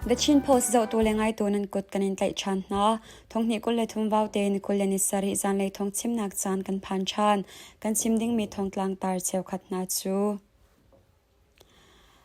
The Chin Post zohtu le ngaitu nan kut kan in tlaih ṭhan hna. Thonghnih 23 vaute ni 27 zanlei thawng chimnak caan kan phan ṭhan. Kan chim dingmi thawngtlang tar cheukhat hna cu.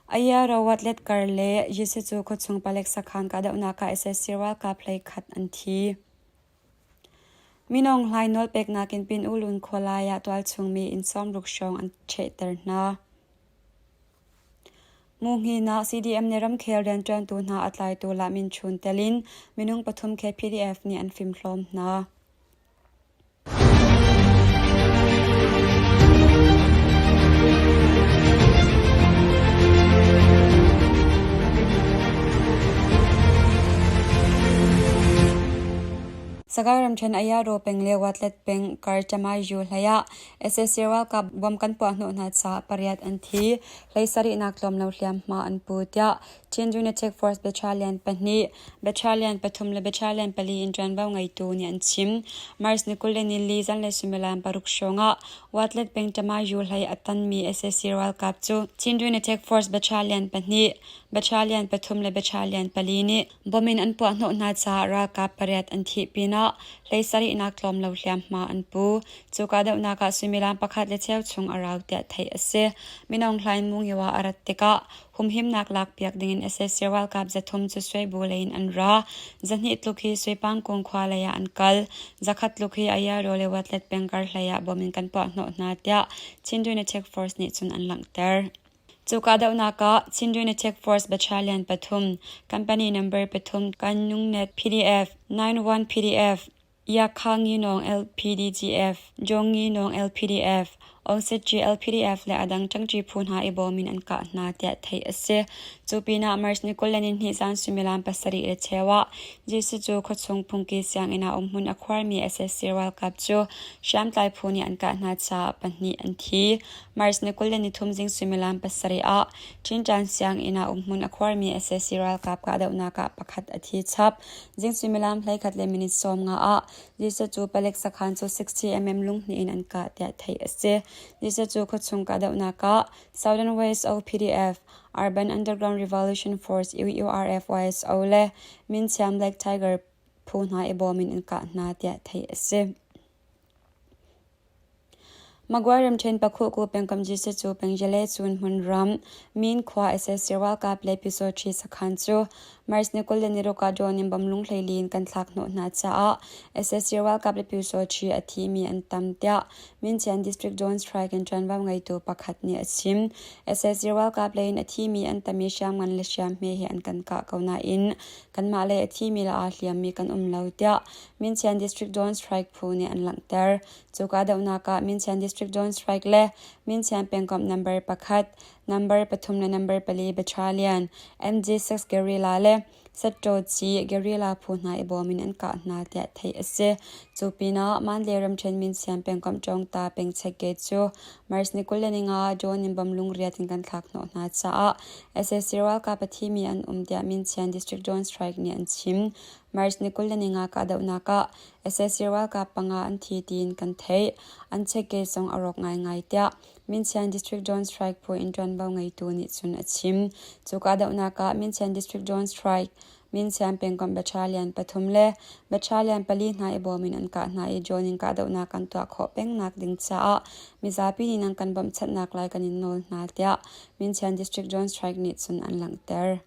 Ayaro Watletkar le Yisicu khuachung palek sakhan kahdohnak ah sac ralkap hleikhat an thi. Minung hlai nawlpeknak in Pin U Lun khualai ah tualchung mi inn sawmruk hrawng an ṭhehter hna. Muhngin ah CDM nih ramkhel rianṭuantu hna a tlaitu Lah Min Chun tel in minung pathum KPDF nih an fimhlawm hna. Sagaing ramṭhen Ayaro peng le Watlet peng kar Chamayu hlei ah sac ralkap bom kan puahhnawh hna caah pariat an thi, hlei sarihnak tlawm lo hliamhma an pu tiah Chin United Force Battalion pahnih, Battalion pathum le Battalion pali in ṭuanvo ngeitu nih an chim. March ni 24 zanlei suimilam paruk hrawng ah Watlet peng Chamayu hlei a tanmi sac ralkap cu Chin United Force Battalion pahnih, Battalion pathum le Battalion pali nih Bom in an puahhnawh hna caah ralkap pariat an thih pinah hlei sarihnak tlawm lo hliamhma an pu. Cu kahdohnak ah suimilam pakhat le cheu chung a rau tiah theih a si. Min Aung Hlaing Mungyo ah a rat tikah humhimnak lakpiak dingin sac ralkap zathum cu Suibu lei in an ra. Zahnih tluk hi Suipangkung khua lei ah an kal. Zakhat tluk hi Ayaro le Watlet peng karhlei ah bom in kan puahhnawh hna tiah Chindwin Attack Force nih cun an langhter. Cu kahdohnak ah Chindwin Attack Force Battalion pathum, Company Number pathum, Kanungnet PDF, 91 PDF, Yakha-Nginawng LPDGF, Jong-Nginawng LPDF, Aungsetgyi LPDF le a dang ṭangṭi phu hna i bawm in an kah hna tiah theih a si. Cu pinah March ni 22 zan suimilam pasarih le cheu ah Jesuh cu khuachung phungki sianginn ah umhmun a khuarmi sac ralkap cu hriamtlai phu nih an kah hna caah pahnih an thi. March ni 23 zing suimilam pasarih ah Ṭinṭan sianginn ah umhmun a khuarmi sac ralkap kahdohnak ah pakhat a thi chap. Zing suimilam 11 le minute 15 ah Jesuh cu palek sakhan cu 60 mm lunghnih in an kah tiah theih a si. Jesuh cu khuachung kahdohnak ah Southern West OPDF, Urban Underground Revolution Force UURF YSO le Minchiam Black Tiger phu hna i bawm in an kah hna tiah theih a si. Magway ramṭhen Pakhuhku pengkomh Jesuh cu Pengjale cun hmunram Min khua sac ralkap le Pyusawṭhi sakhan cu March ni 26 ah drone in bom lunghlei in kan thlak hnawh hna caah sac ralkap le Pyusawṭhi a thimi an tam tiah Minchian District Drone Strike in ṭuanvo ngeitu pakhat nih a chim. Sac ralkap lei in a thimi an tam i hriamngan le hriamhme he an kan kah ko nain kanmah lei a thimi le aa hliammi kan um lo tiah Minchian District Drone Strike phu nih an langhter. Cu kahdohnak ah Minchian District Drone Strike le Minchian pengkomh number pakhat, number pathum le number pali Battalion, MG6 Guerrilla le Saṭaw Guerrilla phu hna i bawm in an kah hna tiah theih a si. Cu pinah Mandalay ramṭhen Minchian pengkomh Ṭawngta pengchek gate cu March ni 25 drone in bom lungriat in kan thlak hnawh hna caah sac ralkap a thimi an um tiah Minchian District Drone Strike nih an chim. March ni 25 kahdohnak ah sac ralkap panga an thi tiin kan theih. An check gate zong a rawk ngaingai tiah Minchian District Drone Strike phu in ṭuanvo ngeitu nih cun a chim. Cu kahdohnak ah Minchian District Drone Strike, Minchian pengkomh Battalion pathum le Battalion pali hna i bawm in an kah hna i drone in kahdohnak an tuah khawh pengnak ding caah mizapi nih nan kan bawmhchanhnak lai kan in nawl hna tiah Minchian District Drone Strike nih cun an langhter.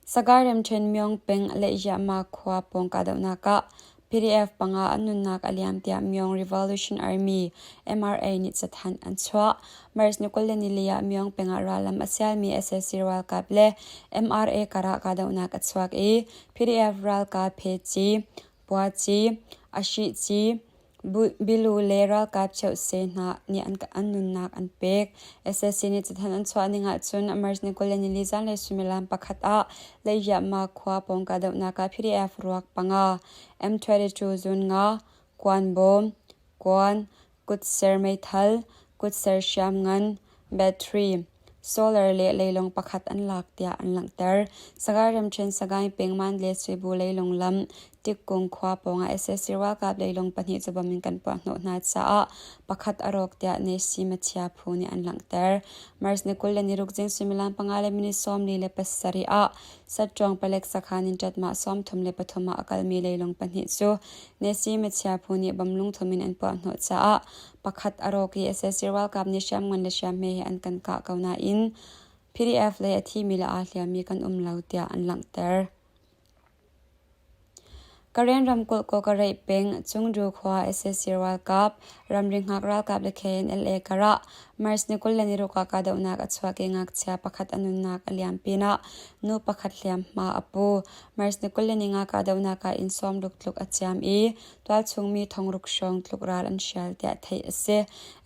Sagaing ramṭhen Myong peng Lehyahma khua pawng kahdohnak ah PDF panga an nunnak a liam tiah Myong Revolution Army (MRA) nih cathanh an chuah. March ni 24 ah Myong peng ah rallam a sialmi sac ralkap le MRA karah kahdohnak a chuak i PDF ralkap Phe Ci, Pua Ci, Ashih Ci, Bilu le ralkap cheuhse hna nih an nunnak an pek. Sac nih cathanh an chuah ning ahcun March ni 24 zanlei suimilam pakhat ah Leihiahma khua pawng kahdohnak ah PDF ruak panga, M22 zun nga, kuan bawm, kuan, kutser meithal, kutser hriamngan, battery, Solar le leilawng pakhat an lak tiah an langhter. Sagaing ramṭhen Sagaing peng Mandalay Suibu leilawng lam. Tikkung khua pawngah sac ralkap leilung pahnih cu bom in kan puahhnawh hna caah pakhat a rawk tiah Nesimathia phu nih an langhter. March ni 26 zing suimilam panga le minute 47 ah Satṭuang palek sakhan in ṭatmah 33 ah a kalmi leilung pahnih cu Nesimathia phu nih bom lungthum in an puahhnawh caah pakhat a rawk i sac ralkap nih hriamngan le hriamhme he an kan kah ko nain PDF lei a thimi le aa hliammi kan um lo tiah an langhter. Karen ramkulh Kawkareih peng Cungdu khua sac ralkap, ramri hngak ralkap le KNLA karah March ni 26 ah kahdohnak a chuak i ngakchia pakhat a nunnak a liam pinah nu pakhat hliamhma a pu. March ni 25 kahdohnak ah inn sawmruk tluk a ciam i tualchung mi thongruk hrawng tluk ral an hrial tiah theih a si.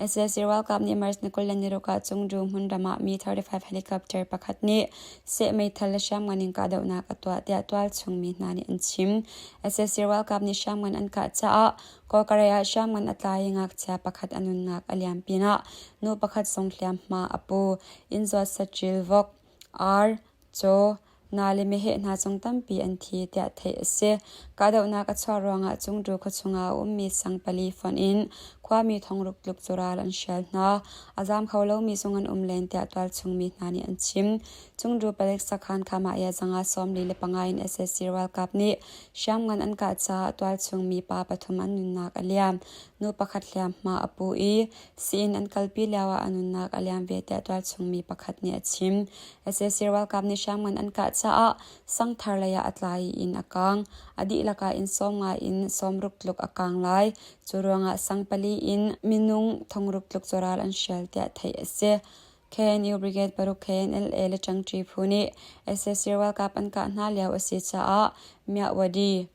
Sac ralkap nih March ni 26 ah Cungdu hmunram ah Mi-35 helicopter pakhat nih Seh meithal le hriamngan in kahdohnak a tuah tiah tualchung mi hna nih an chim. Sac ralkap nih hriamngan an kah caah Kawlkarei ah hriamngan a tla i ngakchia pakhat a nunnak a liam pinah nu pakhat zong hliamhma a pu. Inn zuat saṭil, vok, ar, caw, na le meheh hna zong tampi an thi tiah theih a si. Kahdohnak a chuah ruangah Cungṭu khuachung ah a ummi sang pali fonh in khuami thongruk tluk cu ral an hrial hna. A zaam kho lomi zong an um len tiah tualchung mi hna nih an chim. Cungṭu palek sakhan Khamah zanga 45 in sac ralkap nih hriamngan an kah caah tualchung mi pa pathum an nunnak a liam. Nu pakhat hliamhma a pu i sii-inn an kalpi lioah a nunnak a liam ve tiah tualchung mi pakhat nih a chim. Sac ralkap nih hriamngan an kah caah Sangthar lei ah a tla i inn a kaang. A dihlak ah inn 50 in 60 tluk a kaang lai. Cu ruangah sang pali in minung thongruk tluk cu ral an hrial tiah theih a si. KNU Brigade paruk KNLA le Ṭangṭi phu nih sac ralkap an kah hna lio a si caah Myawaddy,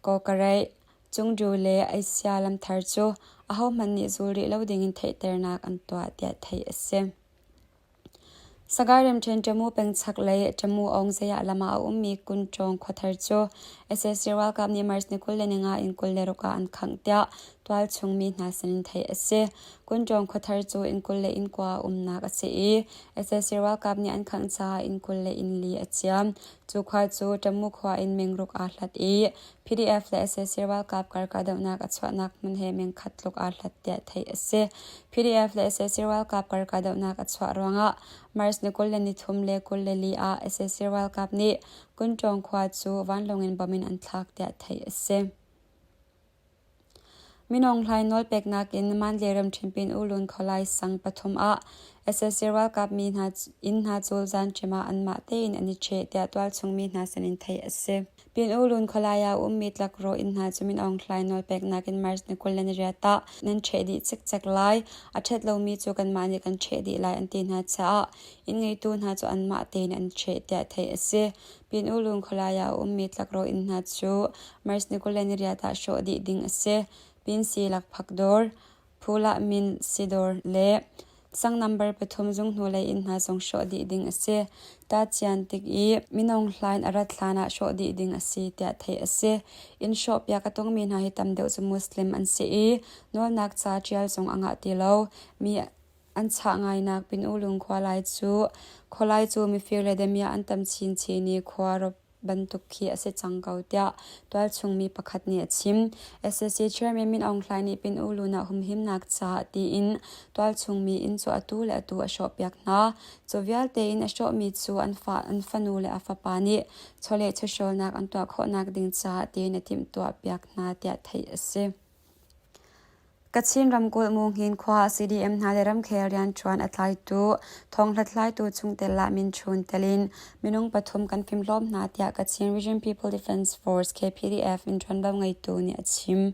Kawkareih, Cungdu le Asia lamthar cu ahohmanh nih zul rih lo dingin theihternak an tuah tiah theih a si. Sagaing ramṭhen Tamu peng chaklei Tamu Aungzaya lam ah a ummi Kunṭawng khuathar cu sac ralkap nih March ni 25 in 26 ah an khangh tiah tualchung mi hna sinin theih a si. Kunṭawng khuathar cu inn 20 le inn kua umnak a si i sac ralkap nih an khangh caah inn 20 le inn li a ciam. Cu khua cu Tamu khua in mengruk aa hlat i PDF le sac ralkap kar kahdohnak a chuahnak hmun he mengkhat tluk aa hlat tiah theih a si. PDF le sac ralkap kar kahdohnak a chuah ruangah March ni 23 le 24 ah sac ralkap nih Kunṭawng khua cu vanlawng in bom in an thlak tiah theih a si. Minung hlai nawlpeknak in Mandalay ramṭhen pin U Lun khualai sang pathum ah sac ralkap mi hna inn hna cu zanṭim ah anmah tein an i ṭheh tiah tualchung mi hna sinin theih a si. Pin U Lun khualai ah a ummi tlakrawh inn hna cu Min Aung Hlaing nawlpeknak in March ni 28 ah nan ṭheh dih cikcek lai. A ṭhet lomi cu kanmah nih kan ṭheh dih lai an ti hna caah inn ngeitu hna cu anmah tein an ṭheh tiah theih a si. Pin U Lun khualai ah a ummi tlakrawh inn hna cu March ni 28 ah hrawh dih ding a si. Pin Si lakphak dawr, Phulah min sidawr le sang nambar pathum zung hnulei inn hna zong hrawh dih ding a si. Ta cian tik i minung hlain a rat hlan ah hrawh dih ding a si tiah theih a si. Inn hrawhpiak a tongmi hna hi tam deuh cu Muslim an si i nawlnak ca ṭial zong a ngah ti lo. Mi an chah ngainak Pinulung khualai cu khualai cu mifir le damiah an tam chinchin i khua rop bantuk khi a si cang ko tiah tualchung mi pakhat nih a chim. Sac chairman Min Aung Hlaing nih Pin U Lun ah humhimnak caah tiin tualchung mi inn cu atu le atu a hrawhpiak hna. Cu vialte in a hrawhmi cu an fa an fanu le a fapa nih chawleh chawhrawlnak an tuah khawhnak ding caah tiin a timhtuahpiak hna tiah theih a si. Kachin ramkulh Munghin khua CDM hna le ramkhel rianṭuan a tlaitu thawng hlathlaitu chungtel ah minthun tel in minung pathum kan fimhlawm hna tiah Kachin Region People Defense Force KPDF in ṭuanvo ngeitu nih a chim.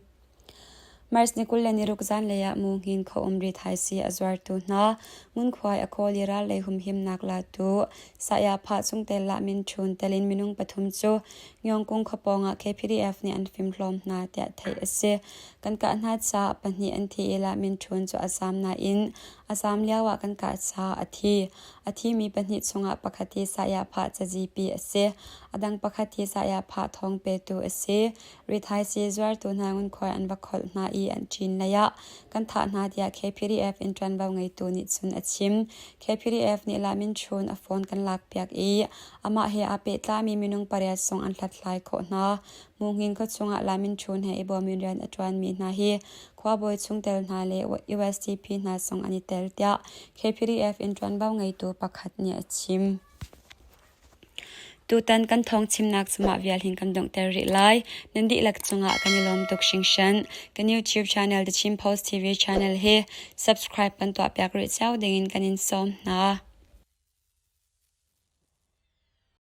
March ni 26 zanlei ah Munghin khuaum rithaisii a zuartu hna ngunkhuai a kawl i ral lei humhimnak latu Sayapha chungtel ah minthun tel in minung pathum cu Myongkung khua pawngah KPDF nih an fimhlawm hna tiah theih a si. Kan kah hna caah pahnih an thi i lah minthun cu a zaam nain a zaam lioah kan kah caah a thi. A thimi pahnih chungah pakhat hi Sayapha cazipi a si. A dang pakhat hi Sayapha thawng petu a si. Rithaisii zuartu hna ngunkhuai an va kholh hna i an ṭin lei ah kan thah hna tiah KPDF in ṭuanvo ngeitu nih cun a chim. KPDF nih Lamin Chun a phone kan lakpiak i amah he aa pehtlaimi minung pariat zong an hlathlai khawh hna. Muhngin khua chungah Lamin Chun he i bawm in rian a ṭuanmi hna hi khuabawi chungtel hna le USDP hna zong an i tel tiah KPDF in ṭuanvo ngeitu pakhat nih a chim. Tutan kan thawngchimnak cu mah vial hin kan donghter rih lai. Nan dihlak cungah kan i lawm tuk hringhran. Kan YouTube channel The Chin Post TV channel hi subscribe kan tuahpiak rih cio dingin kan in sawm hna.